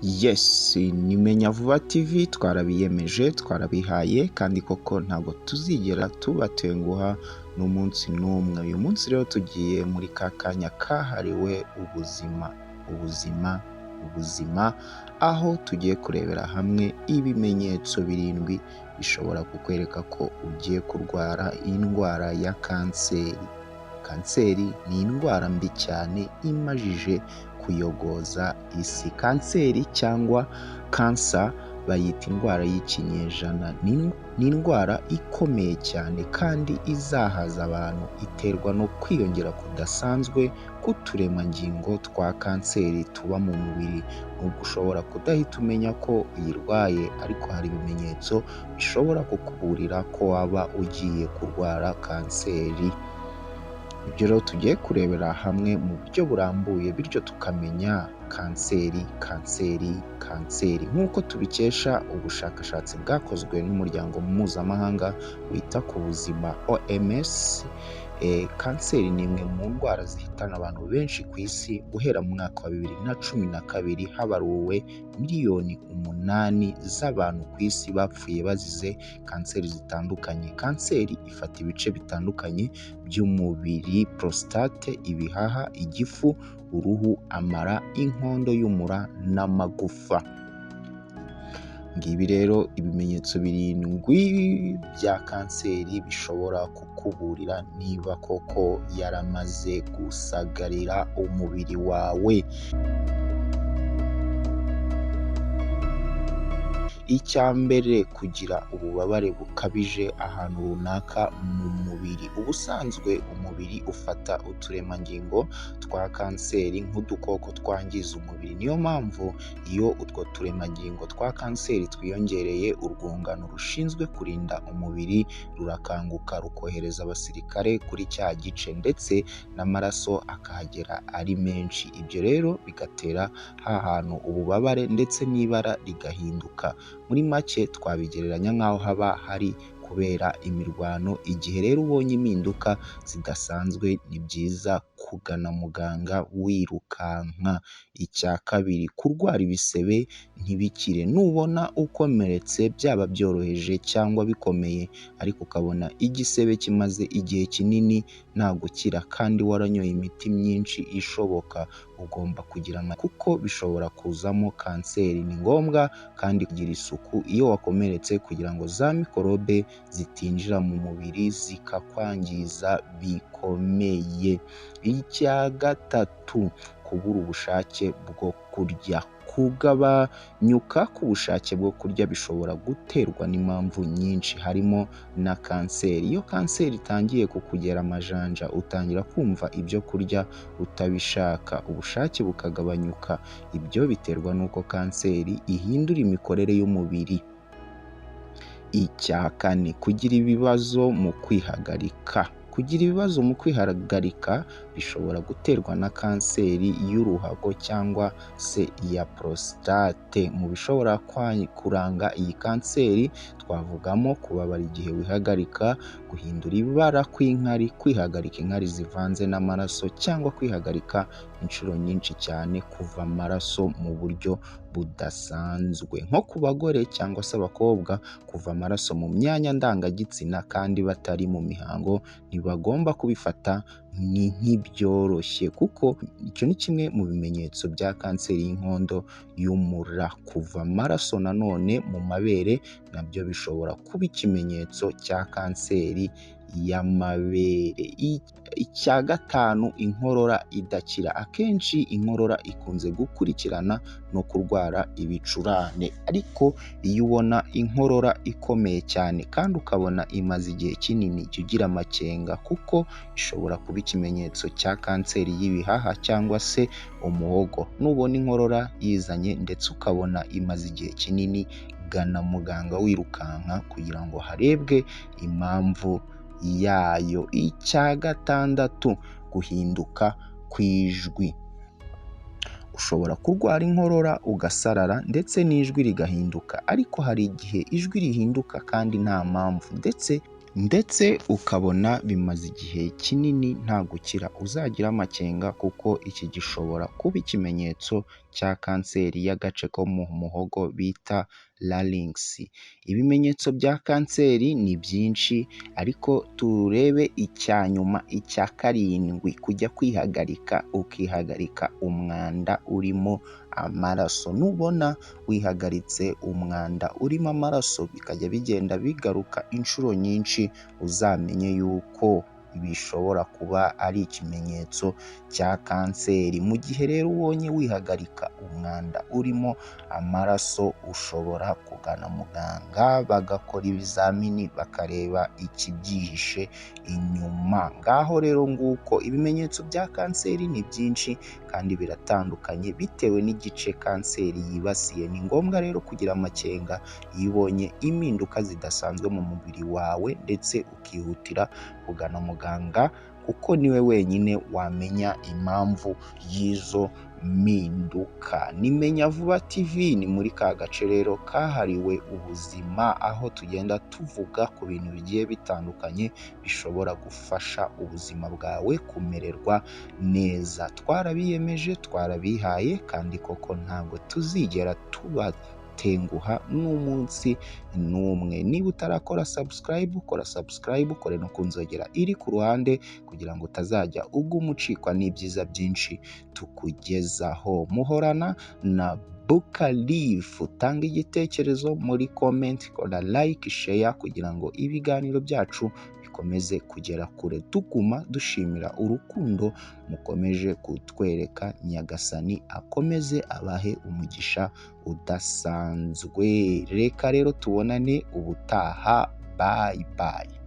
Yes, ni Menya Vuba TV, twarabiyemeje, twarabihaye, kandi koko ntabwo tuzigera tubatenguha n'umunsi n'umwe. Uyu munsi rero tugiye muri ka kanya kahariwe ubuzima, ubuzima, ubuzima, aho tugiye kurebera hamwe ibimenyetso 7 bishobora kukwereka ko ugiye kurwara indwara ya kanseri. Kanseri ni indwara mbi cyane imajije kuyogoza isi. Kanseri cyangwa kansa bayita indwara y'ikinyejana. Ni indwara ikomeye cyane kandi izahaza abantu. Iterwa no kwiyongera kudasanzwe k'uturemangingo twa kanseri tuba mu mubiri. Nubwo ushobora kudahita umenya ko uyirwaye, ariko hari ibimenyetso bishobora kukuburira ko waba ugiye kurwara kanseri. Ibyo rero tugiye kurebera hamwe mu buryo burambuye, bityo tukamenya kanseri, kanseri, kanseri. Nk'uko tubikesha ubushakashatsi bwakozwe n'umuryango mpuzamahanga wita ku buzima OMS, kanseri ni imwe mu ndwara zihitana abantu benshi ku isi. Guhera mu mwaka wa 2012 habaruwe miliyoni 8 z'abantu ku isi bapfuye bazize kanseri zitandukanye. Kanseri ifata ibice bitandukanye by'umubiri: prostate, ibihaha, igifu, uruhu, amara, inkondo y'umura n'amagufa. Ngibi rero ibimenyetso 7 bya kanseri bishobora kukuburira niba koko yaramaze gusagarira umubiri wawe. Icya mbere, kugira ububabare bukabije ahantu runaka mu mubiri. Ubusanzwe umubiri ufata uturemangingo twa kanseri nk'udukoko twangiza umubiri. Niyo mpamvu iyo utwo turemangingo twa kanseri twiyongereye, urwungano rushinzwe kurinda umubiri rurakanguka, rukohereza abasirikare kuri cya gice, ndetse n'amaraso akahagera ari menshi. Ibyo rero bigatera ha hantu ububabare ndetse n'ibara rigahinduka. Muri make twabigereranya nk'aho haba hari kubera imirwano. Igihe rero ubonye impinduka zidasanzwe, ni byiza kugana muganga wirukanka. Icya kabiri, kurwara ibisebe ntibikire. Nubona ukomeretse, byaba byoroheje cyangwa bikomeye, ariko ukabona igisebe kimaze igihe kinini nta gukira kandi waranyoye imiti myinshi ishoboka, ugomba kugira kuko bishobora kuzamo kanseri. Ni ngombwa kandi kugira isuku iyo wakomeretse kugira ngo za mikorobe zitinjira mu mubiri zikakwangiza bikomeye. Icya gatatu, kubura ubushake bwo kurya. Kugabanyuka k'ubushake bwo kurya bishobora guterwa n'impamvu nyinshi, harimo na kanseri. Iyo kanseri itangiye kukugera amajanja, utangira kumva ibyo kurya utabishaka, ubushake bukagabanyuka. Ibyo biterwa n'uko kanseri ihindura imikorere y'umubiri. Icya kane, kugira ibibazo mu kwihagarika. Kugira ibibazo mu kwihagarika bishobora guterwa na kanseri y'uruhago cyangwa se iya prostate. Mu bishobora kuranga iyi kanseri twavugamo kubabara igihe wihagarika, guhindura ibara kw'inkari, kwihagarika inkari zivanze n'amaraso, cyangwa kwihagarika inshuro nyinshi cyane, kuva amaraso mu buryo budasanzwe. Nko ku bagore cyangwa se abakobwa, kuva amaraso mu myanya ndangagitsina kandi batari mu mihango ntibagomba kubifata ni nk'ibyoroshye, kuko icyo ni kimwe mu bimenyetso bya kanseri y'inkondo y'umura. Kuva amaraso nanone mu mabere nabyo bishobora kuba ikimenyetso cya kanseri y'amabere. Icya gatanu, inkorora idakira. Akenshi inkorora ikunze gukurikirana no kurwara ibicurane, ariko iyo ubona inkorora ikomeye cyane kandi ukabona imaze igihe kinini, jya ugira amakenga kuko ishobora kuba ikimenyetso cya kanseri y'ibihaha cyangwa se umuhogo. Nubona inkorora yizanye ndetse ukabona imaze igihe kinini, gana muganga wirukanka kugira ngo harebwe impamvu yayo. Icya gatandatu, guhinduka kw'ijwi. Ushobora kurwara inkorora ugasarara ndetse n'ijwi rigahinduka, ariko hari igihe ijwi rihinduka kandi nta mpamvu, ndetse ukabona bimaze igihe kinini nta gukira. Uzagira amakenga kuko iki gishobora kuba ikimenyetso cya kanseri y'agace ko mu muhogo bita larynx. Ibimenyetso bya kanseri ni byinshi, ariko turebe icya nyuma, icya karindwi: kujya kwihagarika, ukihagarika umwanda urimo amaraso. Nubona wihagaritse umwanda urimo amaraso bikajya bigenda bigaruka inshuro nyinshi, uzamenye yuko bishobora kuba ari ikimenyetso cya kanseri. Mu gihe rero ubonye wihagarika umwanda urimo amaraso, ushobora kugana muganga bagakora ibizamini bakareba ikibyihishe inyuma. Ngaho rero nguko, ibimenyetso bya kanseri ni byinshi kandi biratandukanye bitewe n'igice kanseri yibasiye. Ni ngombwa rero kugira amakenga iyo ubonye impinduka zidasanzwe mu mubiri wawe, ndetse ukihutira kugana muganga kuko niwe wenyine wamenya impamvu y'izo mpinduka. Ni Menya Vuba TV, ni muri ka gace rero kahariwe ubuzima, aho tugenda tuvuga ku bintu bigiye bitandukanye bishobora gufasha ubuzima bwawe kumererwa neza. Twarabiyemeje, twarabihaye, kandi koko ntabwo tuzigera tubatenguha n'umunsi n'umwe. Niba utarakora subscribe, kora subscribe, kore no ku nzogera iri ku ruhande kugira ngo utazajya uguma ucikwa n'ibyiza byinshi tukugezaho. Muhorana na Bukalifu. Tanga igitekerezo muri comment, kora like, share kugira ngo ibiganiro byacu bikomeze kugera kure. Tuguma dushimira urukundo mukomeje kutwereka. Nyagasani akomeze abahe umugisha udasanzwe. Reka rero tubonane ubutaha. Bye bye.